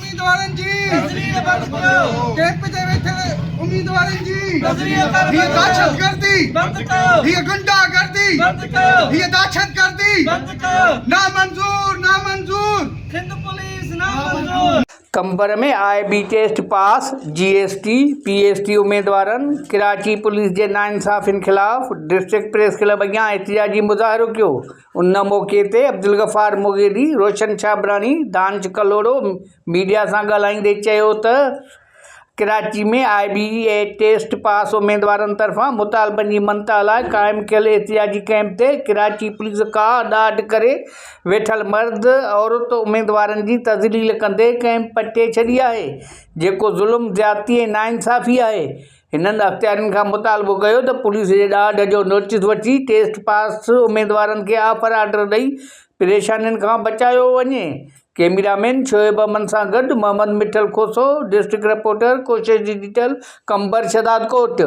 اميدوارن جي تذليل بند ڪيو. ڪيمپ تي ويٺل اميدوارن جي تذليل بند هيء ڪيو. دهشتگردي بند ڪيو. هيء غنڊا گردي بند ڪيو. هيء دهشتگردي بند ڪيو. نامنظور نامنظور. سنڌ پوليس نامنظور. Qambar ۾ I B test pass, G S T, P S T اميدوارن ڪراچي پوليس جي ناانصافين خلاف ڊسٽرڪٽ پريس ڪلب اڳيان احتجاجي مظاهرو ڪيو. ان موقعي تي عبدالغفار مغيري، روشن ڇاٻراڻي، دانش ڪلهوڙو ميڊيا سان ڳالهائيندي چيو ته Karachi ۾ I B A test pass اميدوارن طرفان مطالبن جي مڃتا لاء قائم ڪيل احتجاجي ڪئمپ تي ڪراچي پوليس ڪاهه ڏاڍ ڪري ويٺل مرد عورت اميدوارن جي تذليل ڪندي ڪئمپ پٽي ڇڏي آهي جيڪو ظلم زيادتي ۽ ناانصافي آهي هنن اختيارين کان مطالبو ڪيو ته پوليس جي ڏاڍ جو نوٽيس وٺي ٽيسٽ پاس اميدوارن کي آفر آرڊر ڏئي پريشانين کان بچايو وڃي. ڪئميرا مين شعيب احمد سان گڏ Muhammad Mithal Khoso, district reporter, Koshish digital, Qambar Shahdadkot.